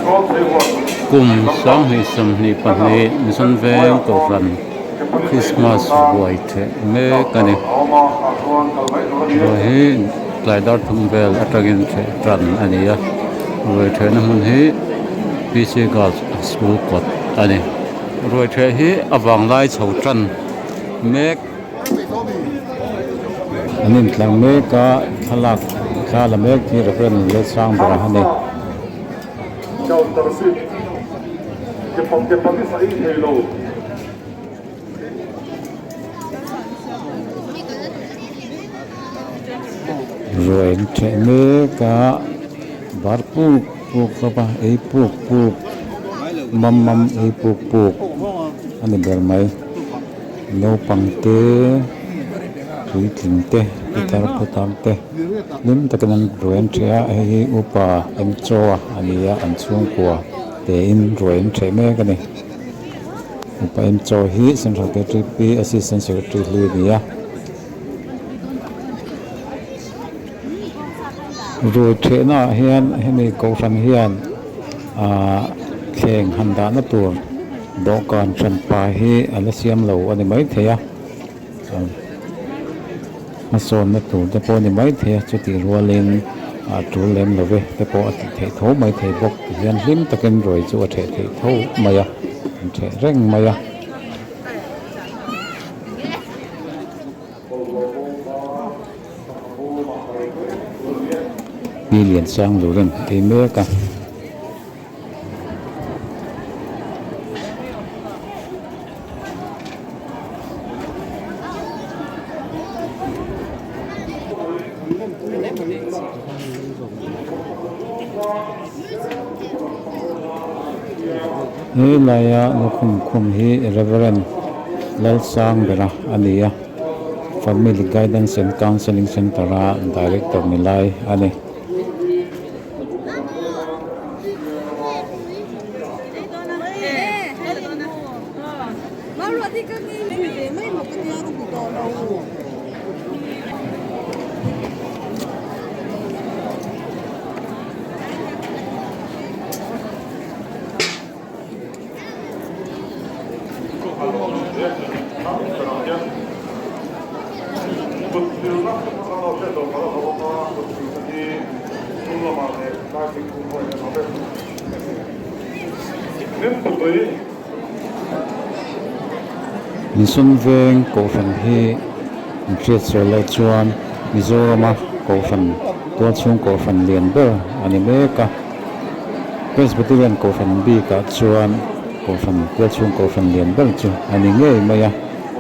Kum 2022 Mission Veng Kohhran Christmas ruai theh mek a ni. Ruai hi tlai dar thum vel atangin theh tan a ni a, ruai thehna hmun hi P C Girls School kawt a ni. Ruai theh hi a vanglai chho tan mek. An intlar mek a, thlalak thla la mek hi Reverend Lalsangbera a ni. Ruai an ṭheh mek a, bar puk puk hlawp a, ei puk puk mam mam ei puk puk a ni ber mai. Naupang te puitling te pitar putar te hlim takin an ruai an ṭheh a hei hi upa an chaw a a ni a an chhungkua tein ruai an ṭheh mek a ni upa em chaw hi central k t p assistant secretary hlui a ni a ruai ṭheh naah hian hemi kohhran hian ahh thleng han dahna tur. Dawhkan hranpa hi a la siam lo a ni maithei a hmasawnna tur te pawh a ni maithei a chutih rualin a tul lem lo ve te pawh a tih theih tho maithei bawk tihian hlim takin ruai chu a theh theih tho mai a an theh reng mai a. Pi Liansanglurin ei mek a. He laia lukhum khum hi Reverend Lalsangbera a ni a, Family Guidance and Counselling Centre a Director ni lai a ni. Mission Veng Kohhran hi an hriat sual loh chuan Mizorama Kohhran tualchhung Kohhran lian ber a ni mek a. Presbyterian Kohhran bikah chuan Kohhran tualchhung Kohhran lian ber chu a ni ngei mai a.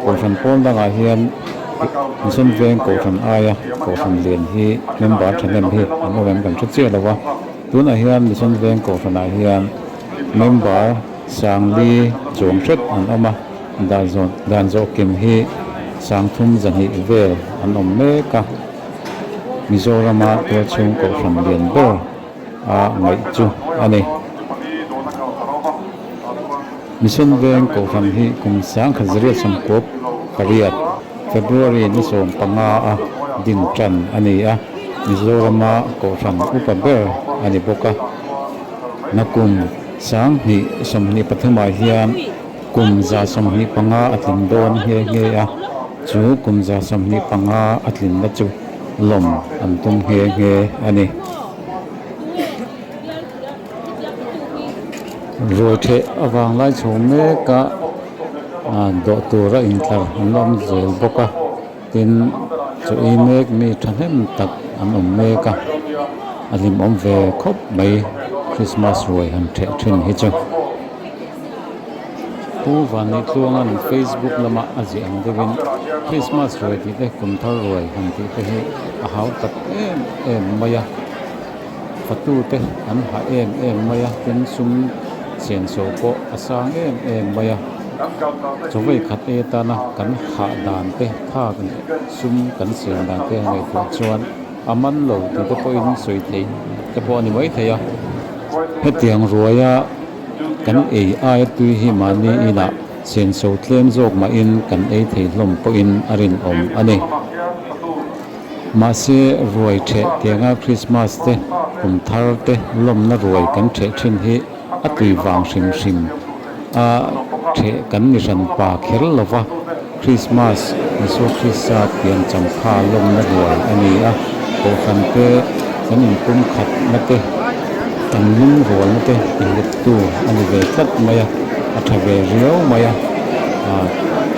Kohhran pawl dangah hian Mission Veng Kohhran aia Kohhran lian hi member thahnem hi an awm em kan hre chiah lo a. Tunah hian Mission Veng Kohhranah hian member Sangli chuang hret an awm a, dan zawh kim hi Sangthum zahnih vel an awm mek a. Mizorama tualchhung Kohhran lian ber a ngaih chu a ni. Mission Veng Kohhran hi kum 1998 February ni 15 a din tan a ni a, Mizorama Kohhran upa ber a ni bawk a. Nakum 2023 ah hian kum 125 a tling dawn nghe nghe a, chu kum 125 a tlinna chu lawm an tum nghe nghe a ni. Ruai theh avang lai chho mek a dawh tur a intlar an awm zel bawk a tin chaw ei mek mi thahnem tak an awm mek a a hlimawm ve khawp mai Christmas ruai han theh thin hi chu. Pu Vanneitluanga'n Facebook lamah a ziah ang deuhin Christmas ruai tih te kum thar ruai han tih te hi a hau tak em em mai a. Fatute an ha em em mai a, tin sum senso pawh a sang em em mai a. Chawei khat e tana kan hah dan te thak leh sum kan siam dan te ngaihtuah chuan a man lo tih te pawhin sawi theih te pawh a ni mai thei a. Hetiang ruaia kan ei aia tui hi mahni inah senso tlem zawk mahin kan ei thei hlawm pawhin a rinawm a ni. Mahse, ruai theh tianga Krismas te, kum thar te lawmna ruai kan theh thin hi. a tui vang hrim hrim a theh kan ni hran pa kher lo va, Krismas Isua Krista piancham kha lawmna ruai a ni a, Kohhran te kan inpumkhatna te, kan lungrualna te tihlettu a ni ve tlat mai a, a tha ve riau mai a,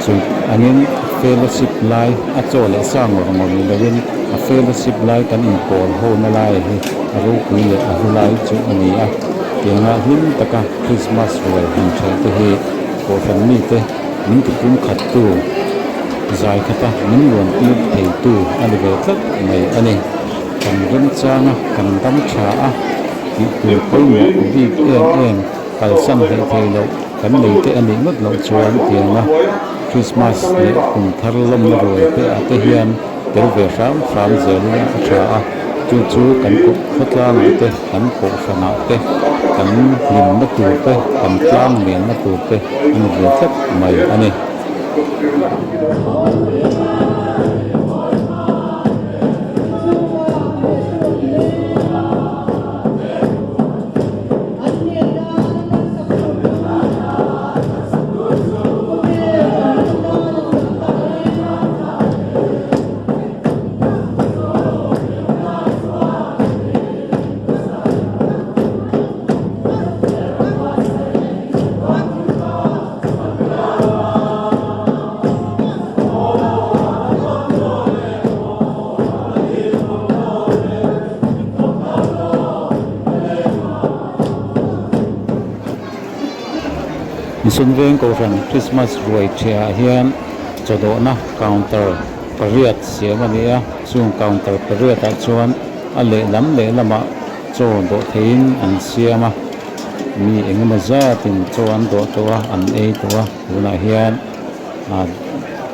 chu angin fellowship lai a chaw leh sa ngawr ngawr ni lovin a fellowship lai kan inpawl hona lai hi a ropui leh a hlu lai chu a ni a, tianga hlim taka Krismas ruai han ṭhelh te hi Kohhran mite min tipumkhattu zai khata min luan tir theitu a ni ve tlat mai a ni. Kan remchanga kan dam tha a tih tur pawimawh bik em em kalsan hleih thei loh kan nei te a nih ngawt loh chuan tianga Krismas leh kum thar lawmna ruai te ah te hian tel ve hram hram zelin a tha a, chu chu kan khawtlangah te kan kohhranah te kan hlimna tur te kan tlang melna tur te a ni ve tlat mai a ni. Mission Veng Kohhran Christmas ruai ṭhiah ah hian chawdawhna counter pariat siam a ni a, chung counter pariat ah chuan a lehlam lehlamah chaw dawh theihin an siam a, mi engemaw zatin chaw an dawh tawh a, an ei tawh a, tunah hian ah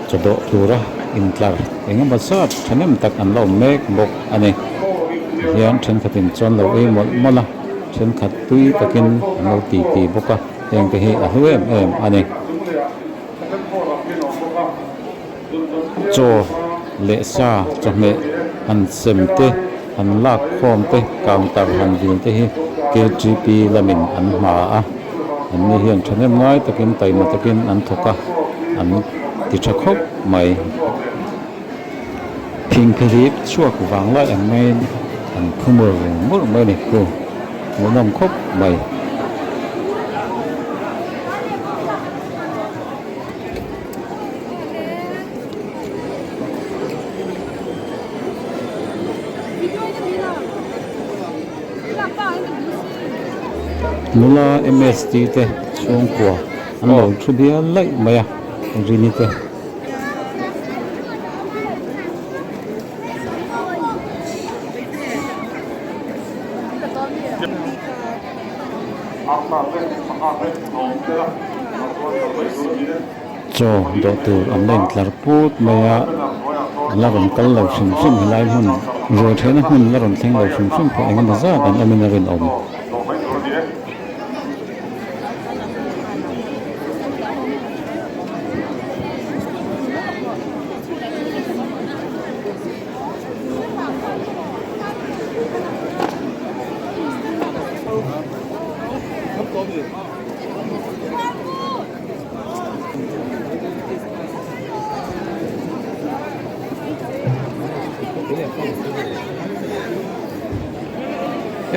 chaw dawh tura intlar engemaw zat thahnem tak an la awm mek bawk a ni tihian thenkhatin chuan lo ei mawlh mawlh a thenkhat tui takin an lo ti ti bawk a heng te hi a hlu em em a ni. Chaw leh sa chawhmeh han sem te han lak khawm te counter han vil te hi K_T_P lamin an hma a an ni hian thahnem ngai takin taima takin an thawk a an ti tha khawp mai. Thingphihlip chhuak vang lai ang maiin an phu mur mur mai a ni khu hmuhnawm khawp mai. Nula M_S_T te chhungkua an lo thu bial laih mai a Rini te. Chaw dawh tur an la intlar put mai a, a la rawn kal lo hrim hrim helai hmun ruai theihna hmun la rawn thleng lo hrim hrim pawh engemaw zat an awmin a rinawm.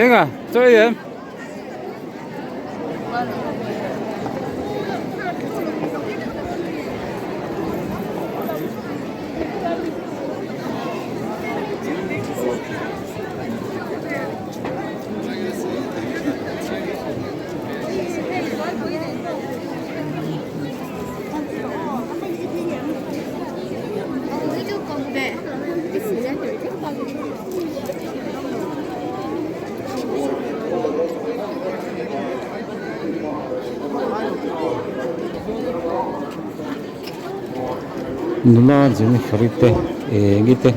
Enga chaw ei em? Nula Jennifer-i te Engi te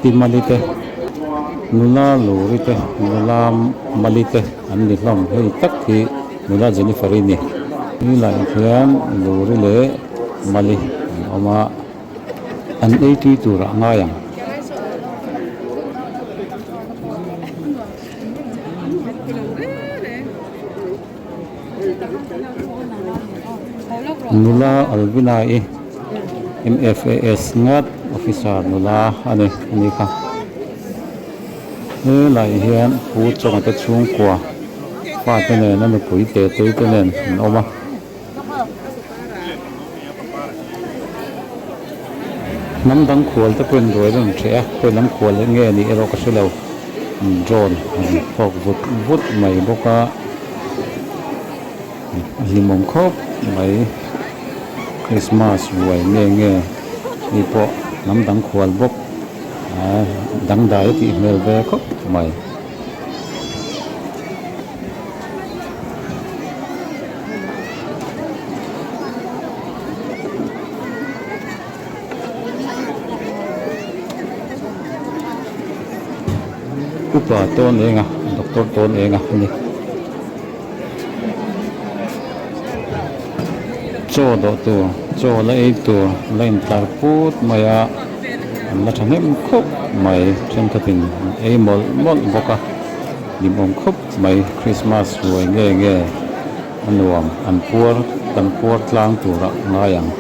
Timali te nula Luri te nula Mali te an ni hlawm hei tak hi nula Jennifer-i a ni helaiah hian Luri leh Mali an awm a an ei tui turah a ngai ang. Nula Alvina-i M_F_A_S ngat officer nula a ni a ni kha helaiah hian Pu Chawnga te chhungkua fate nen a nupui te tei te nen an awm a. Hnam dang khual te pawhin ruai rawn hreh a, khawi lam khual nge anih erawh ka hrelo, drone a rawn thlawk vut vut mai bawk a, a hlimawm khawp mai, Christmas ruai nge nge hei pawh hnam dang khual bawk aa dangdai a tih hmel ve khawp mai. Upa tawn eng a doctor tawn eng a ani chaw dawh tur chaw la ei tur la intlar put mai a an la thahnem khawp mai thenkhatin an ei mawlh mawlh bawk a. Hlimawm khawp mai Christmas ruai nge nge a nuam an puar kan puar tlang turah ngai ang.